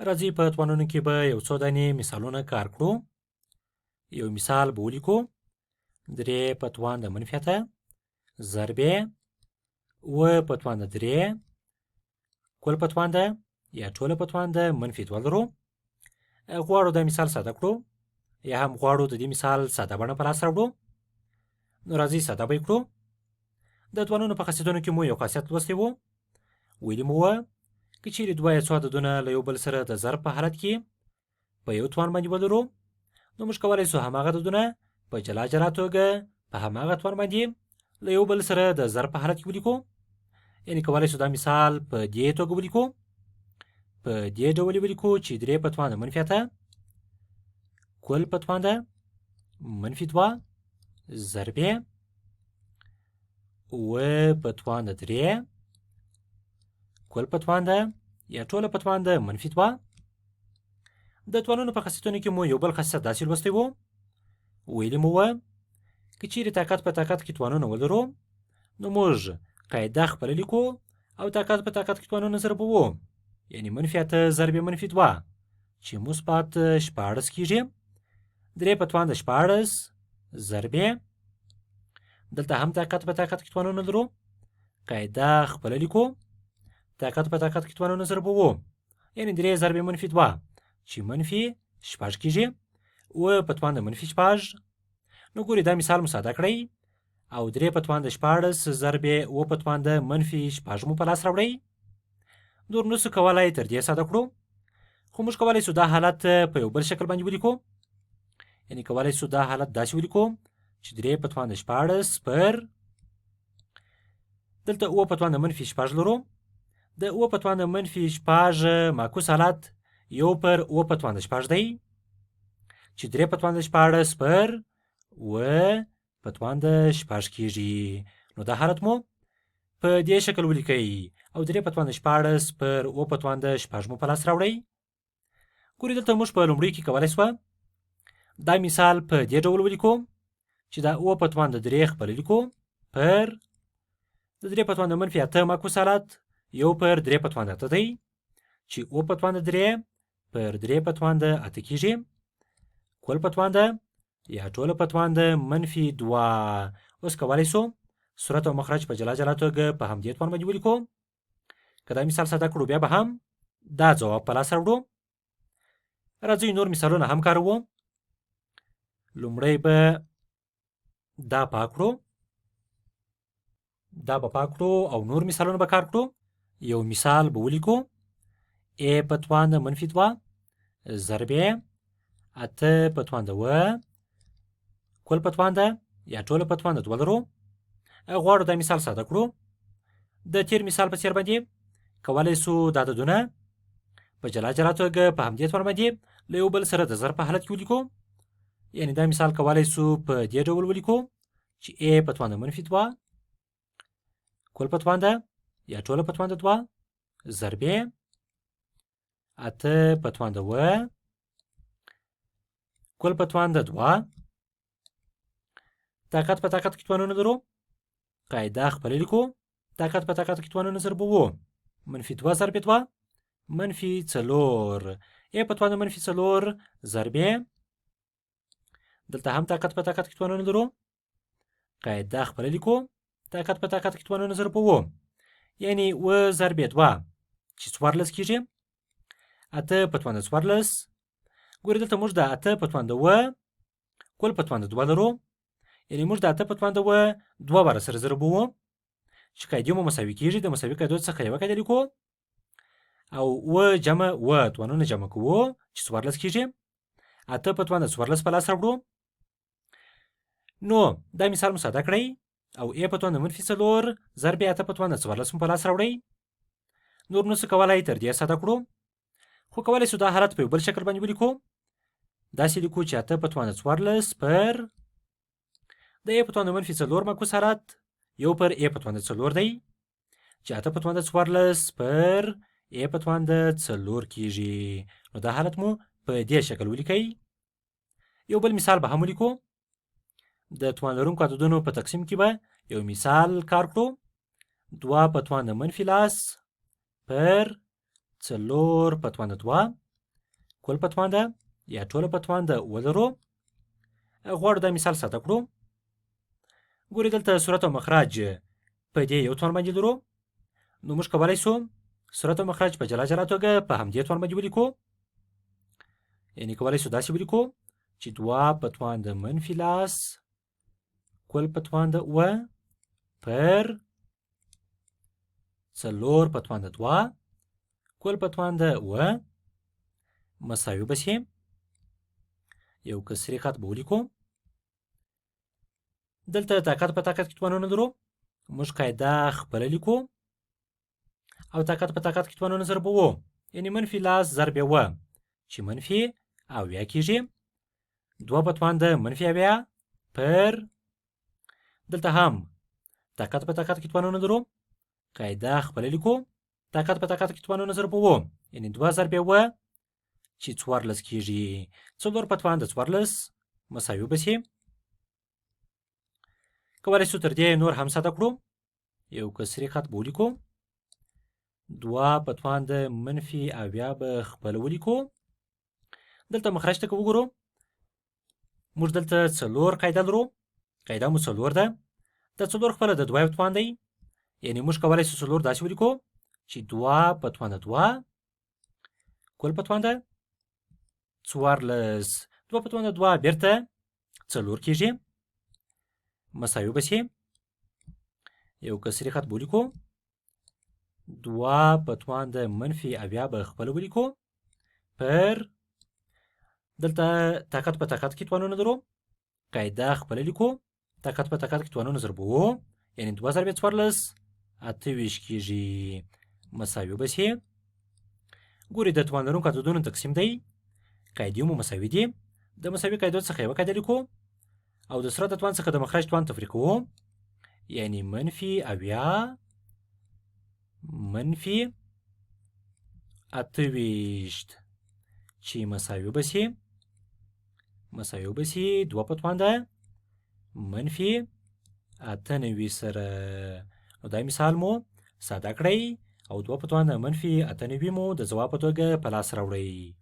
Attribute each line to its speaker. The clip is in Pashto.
Speaker 1: راځئ په توانونو کې به یو څو دانې مثالونه کار کړو. یو مثال به ولیکو: درې په توان د منفي اته ضرب اووه په توان د درې کل په توان د یا ټوله په توان د منفي دوه لرو. غواړو دا مثال ساده کړو، یا هم غواړو د دې مثال ساده بڼه په لاس راوړو. نو راځئ ساده به یې کړو. د توانونو په خاصیتونو کې مو یو خاصیت لوستی و، ویلي مو وه که چیرې دوه یا څو عددونه له یو بل سره د ضرب په حالت کې په یو توان باندې ولرو، نو موږ کولی شو هماغه عددونه په جلا جلا توګه په هماغه توان باندې له یو بل سره د ضرب په حالت کې ولیکو. یعنې کولی شو دا مثال په دې توګه ولیکو، په دې ډول یې ولیکو چې درې په توان د منفي اته کل په توان د منفي دوه ضرب اووه په توان د درې کل په توان د یا ټوله په توان د منفي دوه. د توانونو په خاصیتونو کې مو یو بل خاصیت داسې لوستی و، ویلي مو وه که چیرې طاقت په طاقت کې توانونه ولرو، نو موږ قاعده خپله لیکو او طاقت په طاقت کې توانونه ضربوو، یعنې منفي اته ضرب منفي دوه چې مثبت 16 کېږي، درې په توان د 16 ضرب، دلته هم طاقت په طاقت کې توانونه لرو، قاعده خپله لیکو، طاقت په طاقت کې توانونه ضربوو، یعنې درې ضرب منفي دوه چې منفي شپږ کېږي، اووه په توان د منفي شپږ. نو ګوري دا مثال مو ساده کړئ او درې په توان د 16 ضرب اووه په توان د منفي شپږ مو په لاس راوړئ. نور نسو کولی تر دې ساده کړو، خو موږ کولی شو دا حالت په یو بل شکل باندې ولیکو. یعنې کولی شو دا حالت داسې ولیکو چې درې په توان د 16 پر دلته اووه په توان د منفي شپږ لرو، د اووه په توان د منفي شپږ معکوس حالت یو پر اووه په توان د شپږ دی چې درې په توان د 16 پر اووه په توان د شپږ کېږي. نو دا حالت مو په دې شکل ولیکئ او درې په توان د 16 پر اووه په توان د شپږ مو په لاس راوړئ. ګورئ دلته موږ په لومړي کې کولی شوه دا مثال په دې ډول ولیکو چې دا اووه په توان د درې خپله لیکو پر د درې په توان د منفي اته معکوس حالت یو پر درې په توان د اته دی چې اووه په توان د درې پر درې په توان د اته کېږي، کل په توان د یا ټوله په توان د منفي دوه. اوس کولی شو صورت او مخرج په جلا جلا توګه په همدې توان باندې ولیکو. که دا مثال ساده کړو بیا به هم دا ځواب په لاس راوړو. راځئ نور مثالونه هم کاروو. لومړی به دا پاک کړو، دا به پاک کړو او نور مثالونه به کار کړو. یو مثال به ولیکو: ا په توان د منفي دوه ضرب اته په توان د اووه کل په توان د یا ټوله په توان د دوه لرو. غواړو دا مثال ساده کړو. د تېر مثال په څېر باندې کولی شو دا عددونه په جلا جلا توګه په همدې توان باندې له یو بل سره د ضرب په حالت کې ولیکو. یعنې دا مثال کولی شو په دې ډول ولیکو چې ا په توان د منفي دوه کل په توان د یا ټوله په توان د دوه ضرب اته په توان د اووه کل په توان د دوه طاقت په طاقت کې توانونه لرو، قاعده خپله لیکو، طاقت په طاقت کې توانونه ضربوو، منفي دوه ضرب دوه منفي څلور، ا په توان د منفي څلور ضرب دلته هم طاقت په طاقت کې توانونه لرو، قاعده خپله لیکو، طاقت په طاقت کې توانونه ضربوو، یعنې اووه ضرب دوه چې 14 کېږي، اته په توان د 14. ګورئ دلته موږ د اته په توان د اووه کل په توان د دوه لرو، یعنې موږ د اته په توان د اووه دوه واره سره ضربوو چې قاعدې مو مساوي کېږي، د مساوي قاعدو څخه یوه قاعده لیکو او اووه جمع اووه توانونه جمع کوو چې 14 کېږي، اته په توان د 14 په لاس راوړو. نو دا مثال مو ساده کړئ او ا په توان د منفي څلور ضرب اته په توان د 14 مو په لاس راوړئ. نور نسو کولی تر دې ساده کړو، خو کولی شو دا حالت په یو بل شکل باندې ولیکو. داسې لیکو چې اته په توان د 14 پر د ا په توان د منفي څلور معکوس حالت یو پر ا په توان د څلور دی چې اته په توان د 14 پر ا په توان د څلور کېږي. نو دا حالت مو په دې شکل ولیکئ. یو بل مثال به هم ولیکو. د توان لرونکو عددونو په تقسیم کې به یو مثال کار کړو. دوه په توان د منفي لاس پر څلور په توان د دوه کل په توان ده یا ټوله په توان ده اووه لرو. غواړو دا مثال ساده کړو. ګورئ دلته صورت او مخرج په دې یو توان باندې لرو، نو موږ کولی شو صورت او مخرج په جلا جلا توګه په همدې توان باندې ولیکو. یعنې کولی شو داسې ولیکو چې دوه په توان د منفي لاس کل په توان د اووه پر څلور په توان د دوه کل په توان د اووه مساوي به شي. یو کسري خط به ولیکو. دلته طاقت په طاقت کې توانونه لرو، موږ قاعده خپله لیکو او طاقت په طاقت کې توانونه ضربوو، یعنې منفي لاس ضرب اووه چې منفي اویا کېږي. دوه په توان د منفي اویا پر دلته هم طاقت په طاقت کې توانونه لرو، قاعده خپله لیکو، طاقت په طاقت کې توانونه ضربوو، یعنې دوه ضرب اووه چې 14 کېږي. څلور په توان د 14 مساوي به شي. کولی شو تر دې نور هم ساده کړو. یو کسري خط به ولیکو، دوه په توان د منفي اویا به خپله ولیکو. دلته مخرج ته که وګورو، موږ دلته څلور قاعده لرو، قاعده مو څلور ده. دا څلور خپله د دوه یو توان دی، یعنې موږ کولی شو څلور داسې ولیکو چې دوه په توان د دوه کل په توان د 14، دوه په توان د دوه بیرته څلور کېږي، مساوي به شي. یو کسري خط به ولیکو، دوه په توان د منفي اویا به خپله ولیکو پر دلته طاقت په طاقت کې توانونه لرو، قاعده خپله لیکو، طاقت په طاقت کې توانونه ضربوو، یعنې دوه ضرب 14 28 کېږي، مساوي به شي. ګورئ د توان لرونکو عددونو تقسیم دی، قاعدې مو مساوي دي. د مساوي قاعدو څخه یوه قاعده لیکو او د سره د توان څخه د مخرج توان تفریقوو، یعنې منفي اویا منفي 28 چې مساوي به شي، مساوي به شي دوه په توان ده منفي 98 سره. نو دا مثال مو ساده کړئ او دوه په توان د منفي 98 مو د ځواب په توګه په لاس راوړئ.